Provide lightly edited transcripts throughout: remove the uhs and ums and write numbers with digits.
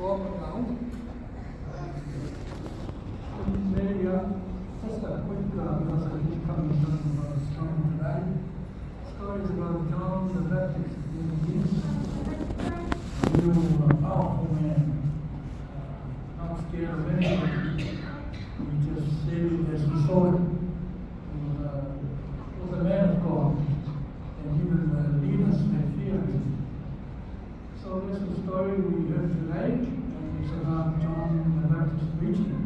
Soa ma lauga. Maybe just a quick, because I did come and talk about a story today. Story is about John the Baptist. He is a real powerful man, not scared of anybody. He just said it as he saw it. He was a man of God, and even the leaders, they feared him. So this is the story we heard today, and it's about John the Baptist preaching.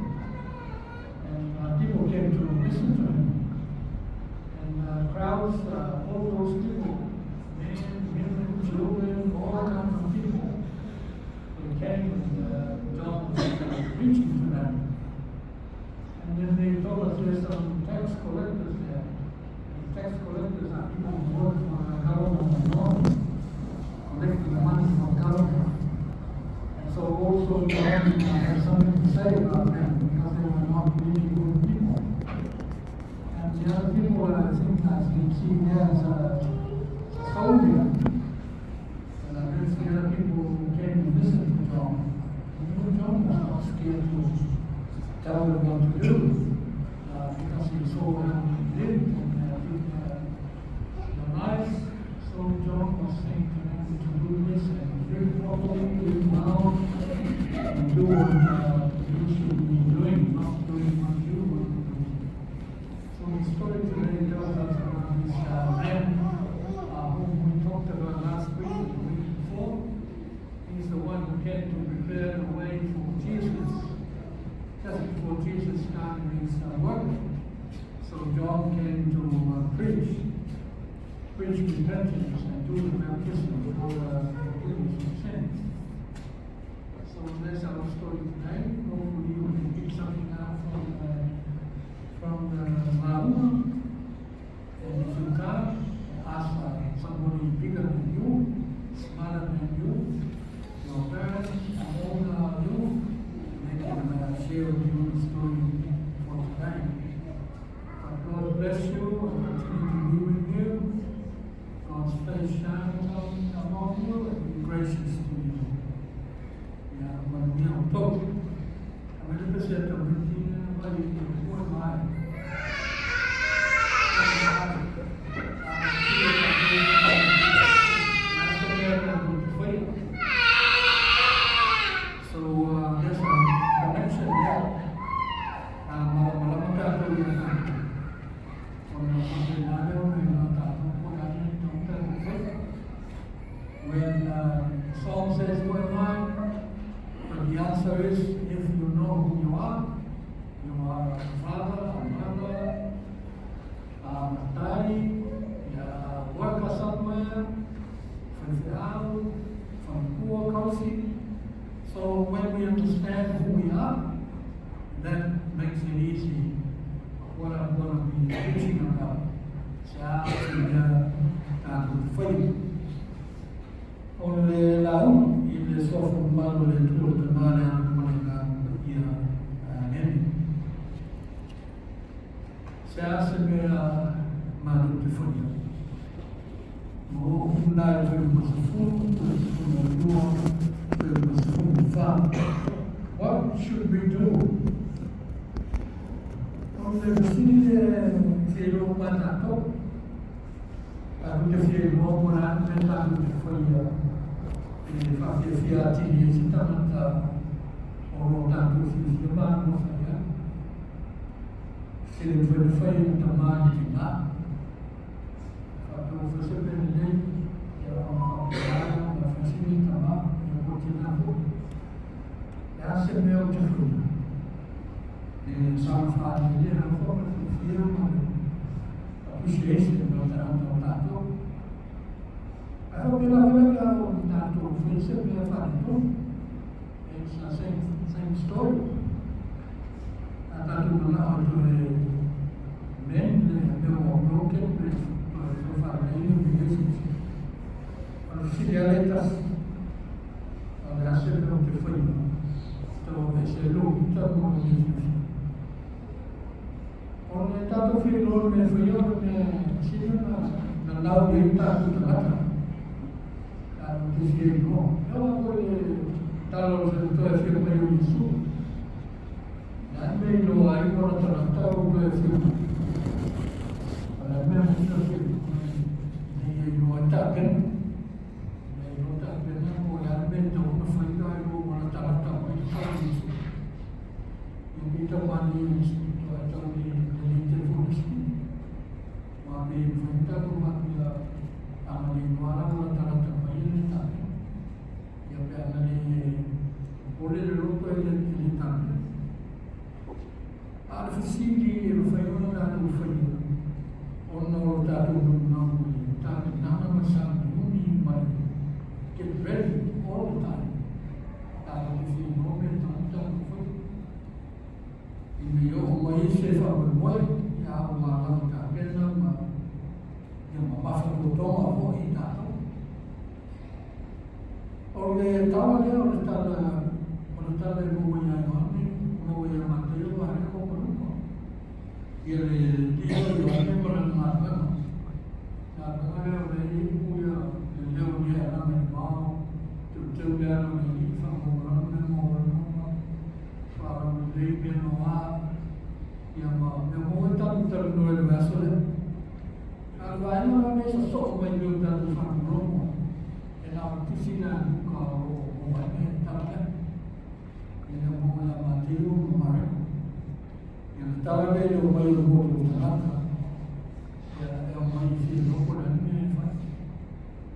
And people came to listen to him. And crowds, all those people, men, women, children, all kinds of people, they came and John was preaching to them. And then they told us there's some tax collectors there. And tax collectors are people who work for the government of Rome, collecting the money from government. And so also John had something to say about them because they were not really good people. And the other people, I think, as you can see there, is a soldier. And there's the other people who came to listen to John. And even John was not scared to tell them what to do, because he saw how they lived and did their lives. So John was saying to them to do this and live properly, live well, and do what you should be doing, not doing what you want to do. So the story today tells us about this man whom we talked about last week and the week before. He's the one who came to prepare the way for Jesus, just before Jesus started his work. So John came to preach repentance and do the baptism for the forgiveness of sins. So that's our story today. Hopefully you can pick something out from the lauga. And if you can't, ask somebody bigger than you, smarter than you, your parents are older than you, they can share with you the story for today. But God bless you and continue to be with you. God's face shine upon you and be gracious to you. Ia manuia outou. A me le se ta mti na i te who am I? So there's a connection there. Malama tātou ia tātou. Ona whakapena leo me ngā tātou ko rātou i tō tātou whai. When the song says, "Who am I?" But the answer is, if you know who you are a father, a mother, a matai, a worker somewhere, faifeau, from poor kausi. So when we understand who we are, that makes it easy what I'm going to be preaching about. Se a se mea tātou te whai. O le lauga i le suafa mamalu o le Atua le Tama le Alo ma le Agaga Paia. Amene. Se a se mea matou te faia. Ma o una e fuaitaupu 12, fuaitaupu 14. What should we do? O le fesili le fia iloa ma tātou. Tatou te fia iloa po o le a le mea tatou te faia e faafiafia atili ai se tagata o lo o tatou fiafia ma alolofa i ai. E le mafai ona fai e le tamā i le tinā. Faapea ua fai se mea lelei, ia ona faapena lea ona faasili le tamā, ia po o le tinā foi. Le a se mea ou te faia? E saga faaleleia foi ma le fiafia ma le appreciation o tagata o tātou. Ae faapena foi la pe a oo ina tatou fai se mea faaletonu. It's the same story. A tatou manao e toe mend le mea ua broken, pe toe toe faalelei le relationship. O le fesili lava lea e tasi. O le a se mea ou te faia? Tau aveese ai lou ita ma lou le fiafia. O le tatou fia iloa le mea e faia o le mea sili ona naunau i ai o tatou tagata. Tatou te fia iloa. E oo lava foi i le Tala o le toe afio mai o Iesu. Le a le mea i iloa ai ua latalata ua toe afio mai? O le a le mea ua silafia ina ia iloa ai tapena? Ina ia iloa tapena po o le a le mea e tatau ona fai pe a iloa ua latalata mai le tau o Iesu. Ia pei tau malie i le isi pito ae tau le lelei tele foi i le isi pito. Aua pe mafai ona tatou faapea a na le iloa lava ua latalata mai e le tapena. Ia pe a na le popole le loto e le tapena. A o le fesili e mafai ona tatou faia ona o lo tatou naunau i le tapenaga ma le sauniuni ma le get ready all the time. Tatou te fia iloa mea e tatau ona tatou faia. Ina ia oo mai se faamoemoe, ia a ua lava tapena ma ia mamafa totoga foi i tatou. O le tala lea o le tala o le tala e maua ia Ioane, maua ia Mataio, Mareko ma Luka. Ia le lio o Ioane ma lana galuega. Galuega lea o lea e upu ia le leo o le alaga i le vao, teuteu le ala o le Alii, faamaualalo mea maualaloga, faalaulelei mea noa, ia ma mea maua e tatou talanoa i le vaiaso lea. A o le vaega la lea e sosoo mai mea o tatou faalogologo ai, e na o le tusi lea a Luka o lo o maua ai le tala lea. E le o maua ia Mateo ma Mareko. Ia le tala lea e le o mai o le motu o tagata, ia e aumai e fia iloa po o le a le mea e fai.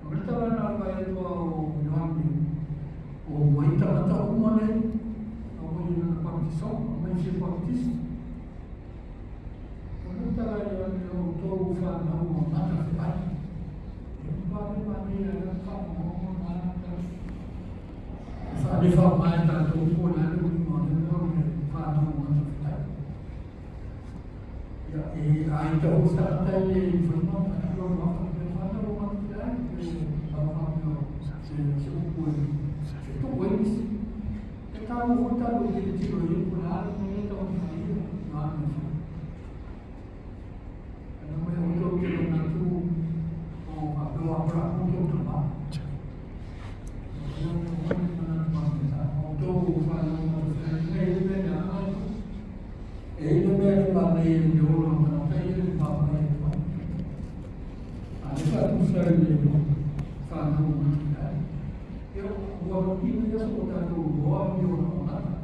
O le tala na o le vaai atu o Ioane, o mai tagata uma nei, aumai i lana baptisoga, aumai fia baptisi. O le tala Ioane o outou whanau o matawheai. E matua le manaia e le whaamaongo na tala. E whaalefa mai tātou po le ale uiga o le mea o le whanau o matawheai. Ia, e ai ta ho sa tai le whainga, a tua waka pe whanau o matawheai, pe wha mea se upu e se tō e nisi. E tāu ho tāu e te tiro e po le ale me e tau whaia, nā me whai. Ana mai o tau te manatu o whapeo apara o tau tama. Ia me o mani manatu mā o tau whanau matawheai, e le mea le anga e le mea le manaia i le ola o tagata ia le papai e mai. A le faatusa i le whanau o matawheai. Ia, ua ina ia so o tātou loa i o na onata.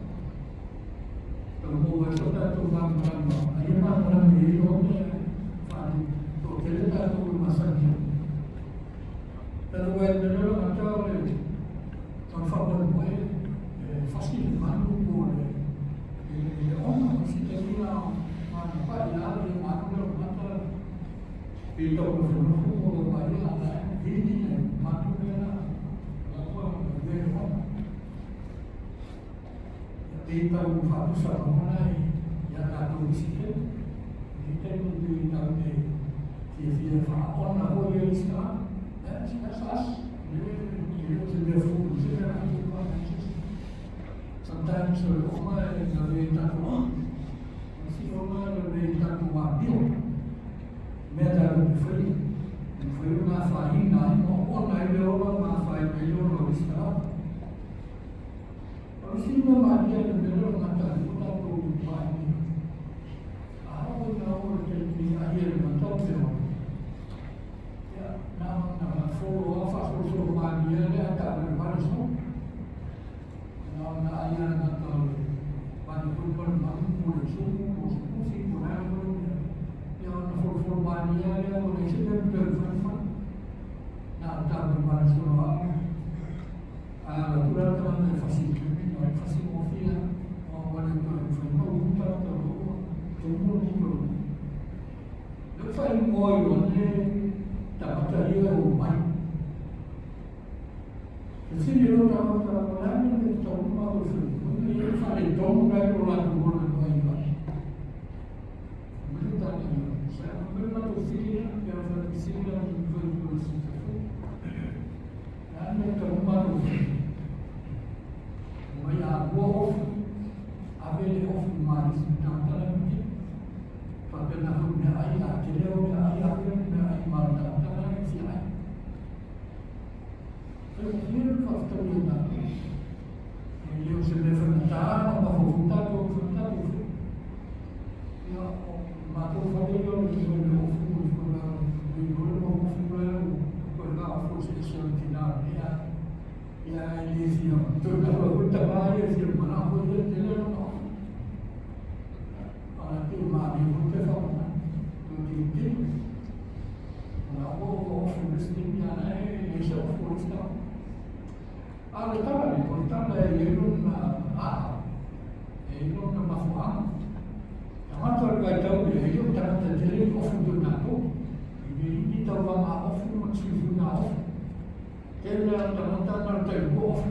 Tau mō e so tātou whanau, a ia māmarama e ilo mea whāni, tō tele tātou i masani. Tala wai me lolo ngata o le tau whakamoe e fasi le manu po le le ona o si te mea mana pa i la le manu le mata i tau no whanofu o le mai a la hini le manu le la la kua le le ona. Ia te tau whatusa mona i ia tātou isi te. I te nu te tau te fia fia whaona hoi e isi tagata. That's us. Sometimes o le oma e na le tātou si oma na le tātou wāpio. Mea tātou te whai. E whai o ngā whahinga ai ma ona i le ola ngā whai me le ola o isi tagata. O isi mea mānia le mea leo ngā tātou o tātou i mai ni. A o nā o le te ahi e le matau te o. Ia, nā na folo a whasolosolo mānia le a tā le wale so. Nā na ai ana ngata o le wani kuri pare manu po le sumu, po se pusi, po le ana kuri. Ia, na folo folo mānia le o le se mea pe whai whai. Nā tā le wale so a. A la tura tangata e whasi kemi, no e whasi mōwhia, o wale to e whai mau tangata o roa, tō mō mō. Le whai moa i o le tagata ia o mai. Te sini lo tagata o le ane le tau ma o whai. Ona ia whare tonu ngai o lātou hora no ai mai. Mele tāna ia. Sa mele mātou whiria, pea whare whiria ni whai kura si te whai. Le ane tau mātou whiria. Mai a ua ofu, ave le ofu marisi tangata la miti. Whapena hui mea ai a te leo mea ai a pere mea ai mara tangata la si ai. Whai mo whiria whakatau i o tātou. le ia o le mea o le ofu o le le iloa le mau ofu la e o le ofu o se ese o le tina o lenei aiga. Ia ae le fia toe nalo ai foi le tama ia e fia manao foi ia e tele lona ofu. A pei e manaia foi pe faapena. Toe tilotilo. O la ua ua ofu i le isi taimi a o la e leai se ofu o le isi tagata. A o le tala lea, o le tala e i ai lona a'a, e i ai lona mafuaaga. Tagata o le vaitau lea, e le o tagata tele ni ofu pei o tatou. E le i ni tauvaga ofu ma ni suisuiga ofu. Tele lava o tagata na o le tailua ofu.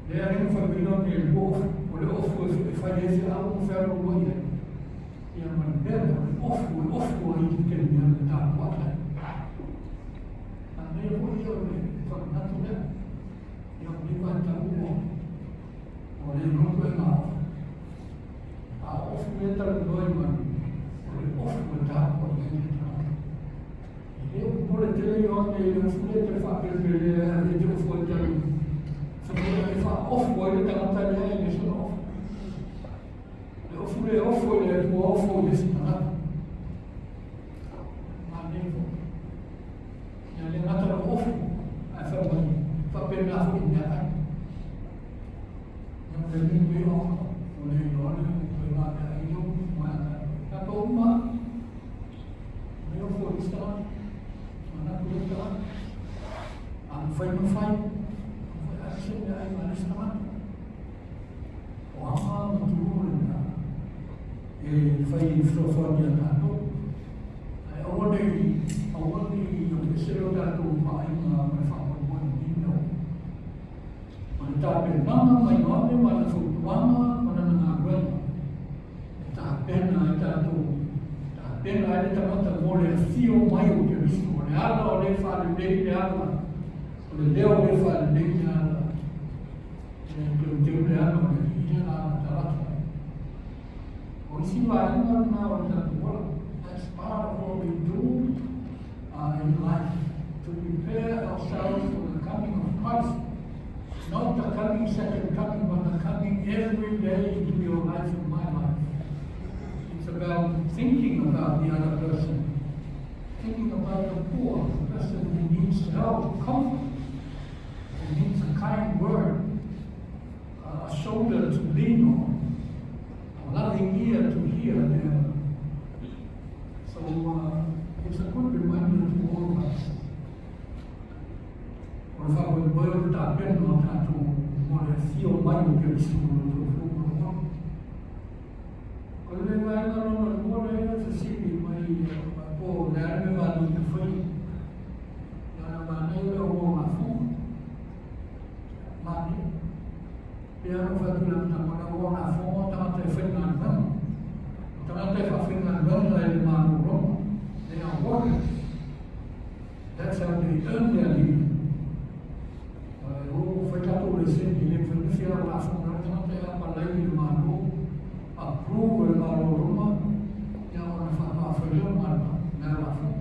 Lea alii ma fai mai le lua ofu. O le ofu e fai ai feau ma fealualuai ai. Ia ma le mea lea, o le ofu e ofu ai i le tele mea le tapuai ai. Manaia foi ia o le faamanatu lea. Ia o lenei vaitau ua ua le iloa ituaiga ofu. A o ofu lea e talanoa ai ma o le ofu e tapuai ai le tagata. E le popole tele Ioane i le ofu lea e toe faapelepelea e te ofu ai te alu. E faaofu ai le tagata lea e le sona ofu. Le ofu lea e ofu ai le Atua ofu i le isi tagata. Manaia foi. Ia le gata o le ofu, ae fai mai, faapena foi i meaai. Ia le nui o o le iloa le ituaiga meaai lea ua tupu mai ia tatou. Tatou uma lava, mea o ofu o le isi tagata, manatu le isi tagata. A mafai ona fai, a mafai se meaai ma le isi tagata. O aga ma tulu le mea e fai e fesoasoani ia tatou. Ae aua ne i, aua ne i aveese lo tatou vaaiga ma le faamoemoe i nei mea uma. O le tapenaga mai Ioane ma lana fautuaga ma lana galuega, e tapena ai tatou, tapena ai le tagata mo le afio mai o Keriso, o le ala o le faalelei le ala, o le leo o le faalelei le ala, e teuteu le ala o le alii lea la na talatu ai. O isi vaega lena o le tatou ola. That's part of what we do in life, to prepare ourselves for the coming of Christ. Not the coming second coming, but the coming every day into your life and my life. It's about thinking about the other person, thinking about the poor, the person who needs help, comfort, who needs a kind word, a shoulder to lean on, a loving ear to hear there. So it's a good reminder to all of us. O le faamoemoe o le tapena o tatou mo le afio mai o Keriso mo le soifua. O le vaega lona lua lea e fesili mai po o le a le mea matou te faia. Ia na manaia le o lafoga. Manaia. Pe ana fai atu le amataga o le o lafoga o tagata e faigaluega. O tagata e faafaigaluega e le Malo o Roma. They are workers. That's how they earn their living. O fai tatou laisene, e le mafai ona fia lafoga le tagata e apalai i le Malo, approve e le Malo o Roma, ia ona faatoa fai lea o galuega, le lafoga.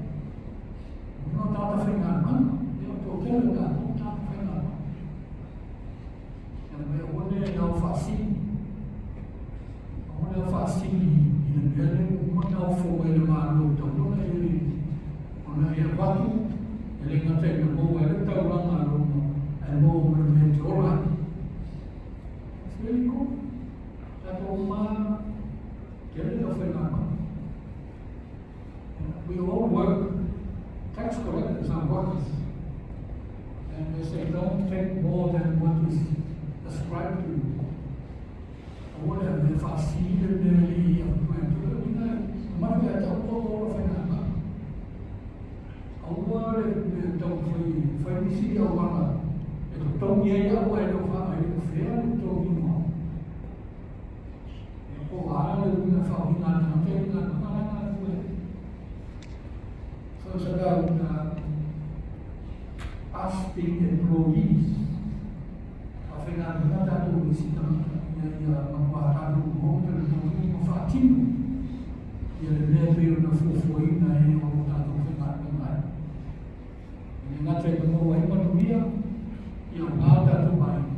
O tagata faigaluega, ia o toatele o tatou tagata faigaluega. Ia mai aua ne i ao faasili. Aua ne ao faasili i le mea lea ua uma ona ofo mai le Malo talu ona e ona e avatu e le gata ina maua ai le taulaga a Roma ae maua ma le mea e te ola ai. It's really cool. Tatou uma tele le aufaigaluega. We all work. Tax collectors are workers. And they say don't take more than what is ascribed to you. Aua le ave faasili le mea e le i atu e atu le uiga e manu ia te au o o faigaluega. Aua le taumafai fai nisi auala e totogi ai au ae le o e le o fea le totogiina o au. E po o a le uiga faauiga a le tagata i le galuega la e galulue ai. So it's about us being employees. Faafaigaluega tatou i isi tagata ina ia matua tatou noho talitonu ma faatino ia le mea e pei ona fuafuaina e o lo o tatou faigaluega ai. E le gata ina maua ai manuia ia aua tatou aiga,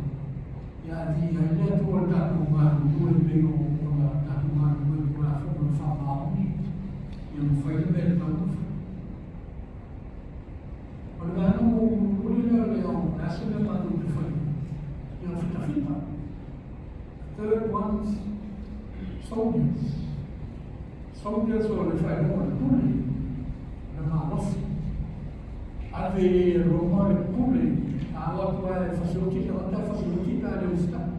ia ae viia ai le Atua i le tatou galulue e pei ona tatou galulue i Tulafono e faamaoni. Ia mafai le mea e tatau ona fai. O le vaega mulimuli lea o le o le a se mea matou te faia, ia o fitafita. The third one's soldiers. Soldiers o le faailoga o le pule, o le malosi. Ave i e Roma le pule, a o atu lava e fasioti le tagata, e fasioti pe a le usitai.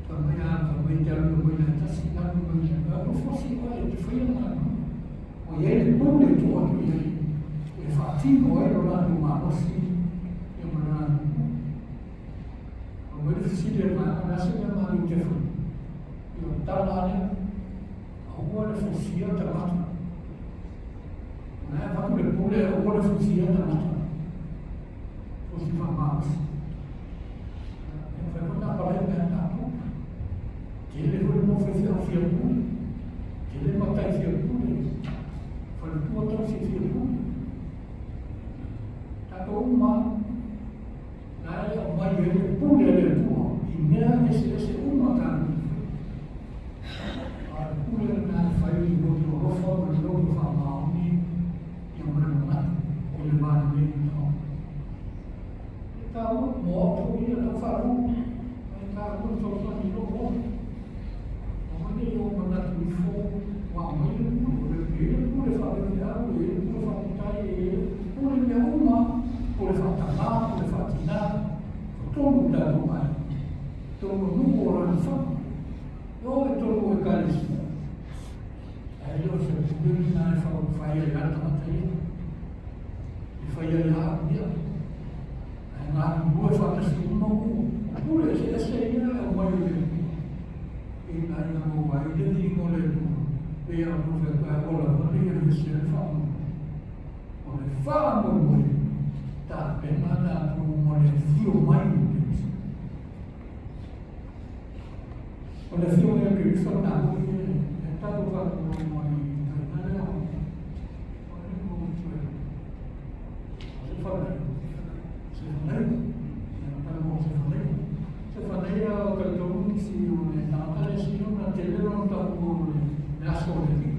Fai mai a, fai mai te alu mai la e tasi, alu mai la, alu fosi oe e te faia le galuega. Ua i ai le pule e tuu atu i ai e faatino ai lo latou malosi ia ma le latou pule. Fai mai le fesili a le vaega, o le a se mea matou te faia? Ia o le tala lava lea, aua le fosia tagata. O la e avatu le pule, aua le fosia tagata. Fosi faamalosi. E mafai foi ona apalai mea a tatou. Tele foi le mau faifeau fia pule. Tele matai fia pule. Faletua tausi fia pule. Tatou uma la e aumai ai le pule a le Atua i mea eseese uma tatou te faia. A o le pule lena e fai i le loto alofa ma le loto faamaoni ia ma le manatu i le va lelei ma tagata. E taua mo au foi ia lau faalogo, e taua le fesoasoani i lou ola. Aua ne i ou manatu ifo ua aumai le pule, o le e i ai le pule faa-faifeau, e i ai le pule faa-matai, e i ai le pule i mea uma, pule faa-tama, pule faa-tina, totonu o tatou aiga, totonu o nuu o alaalafaga, e oo i totonu o ekalesia. Ae le o se pule lena e fai ai lava le tagata ia, e fai ai lava au ia. Ae galulue faatasi uma o pule eseese ia e aumai e le Atua ina ia maua ai le viiga o le Atua. Pei ona ou fai atu ai, ua lava nei aveesea le faamoemoe. O le faamoemoe, tapena tatou mo le afio mai o Keriso. O le afio mai o Keriso na foi e tatou faalogologo ai i taina lea o le Sefanaia o talitonu nisi o le tagata le isi ona tele lona taua o le aso o le Alii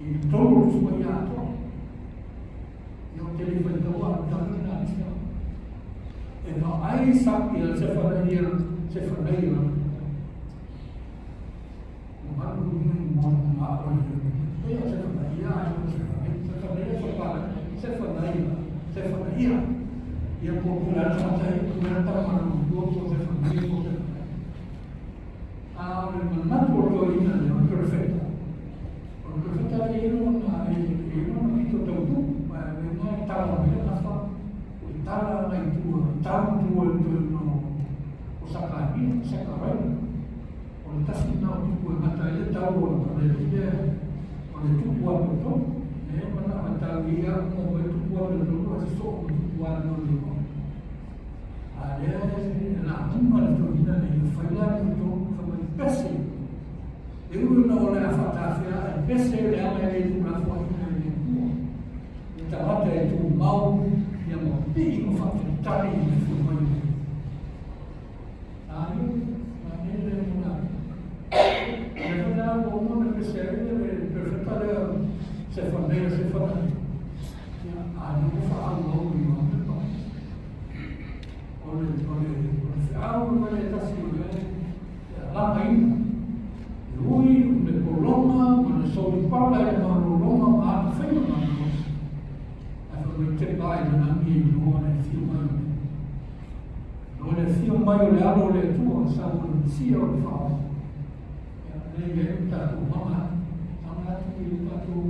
i totonu o le Tusi Paia atoa. Ia ou te le i faitaua a le tala lena a nisi tagata. E vaai ia Sefanaia, Sefanaia A o le manatu o le toeaina lea, o le perofeta, o le perofeta e i ai lona, e i ai lona pito tautu, ma e lena e tala mai le gafa, o le tala agai i tua, tau i tua i le toeaina o Sakaria, Sekaraia. O le tasi lena o tupu e gata ai le tau o le lea o le tupu amiotonu. E manao e tau i au mo mai tupu amiotonu ae sosoo ma tupu amiolelei. A lea e lauga le toeaina nei e fai le amiotonu fai mai pese. E ui ona o le a faatafea ae pese le aga e le tuulafoaiina e le Atua. Le tagata e tumau ia ma pii ma faafetali i le afio mai o le O le afio mai o le Alo o le Atua, sau o le Mesia o le Faaola. Ia, lea e i ai le tatou maga atu, maga atu i le tatou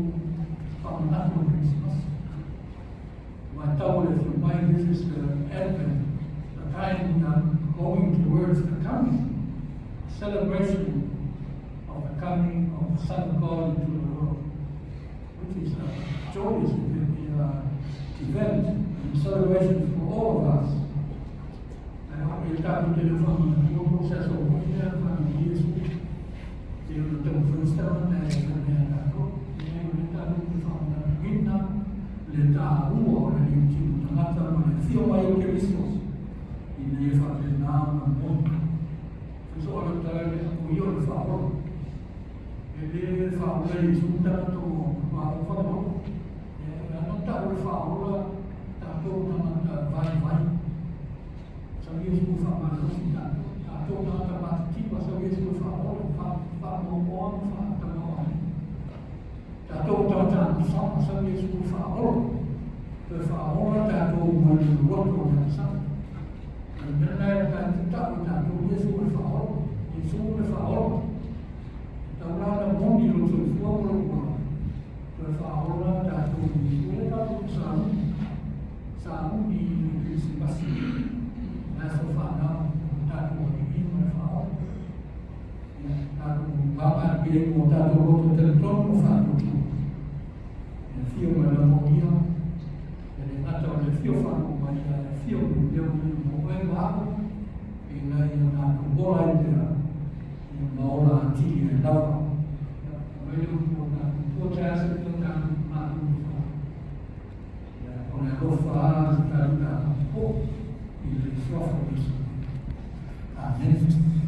faamanatu o le Kerisimasi. Ua e tau o le afio mai, this is the advent, the time we are going towards the coming, the celebration of the coming of the Son of God into the world, which is a joyous event and celebration for all of us. Ae e tatou te le faamanatu po o se aso foi lea na faanau ai Iesu. E ona taumafai se tagata e faimea tatou. E o lea tatou te faamanatuina le taua o le liutino tagata ma le afio mai o Keriso ina ia faapena ona moni. Fai so o le tala lea, o ia o le faaola. E le faaola Iesu tagata ua mafaufau. E ana ta'u le faaola tatou tagata vaivai, sau Iesu faamalolosi tatou, tatou tagata matitiva, sau Iesu e faaola, faamoamoa ma faatamaoaiga. Tatou tagata agasala, sau Iesu e faaola, toe faaola tatou mai le loloto o le agasala. O le mea lena e ta'u e tatou, Iesu o le faaola, Iesu le faaola. E tatau la ona moni lou soifua ma lou ola, toe faaola tatou i Iesu. O lea tatou te sauni, sauni i le Kerisimasi, le aso fanau o tatou Alii ma le Faaola. Ia, tatou vaavaai mo tatou loto talitonu ma faatuatua. E afio mai lava o Ia, e le gata o le afio faalogo mai, ae afio mai lea mo oe ma au, ina ia tatou ola ai pea, ia ma ola atili ai lava. Mai le upu o tatou tua te asa o tatou matou fa. Ia, o le alofa se tatou po i le suafa o Iesu. Amen.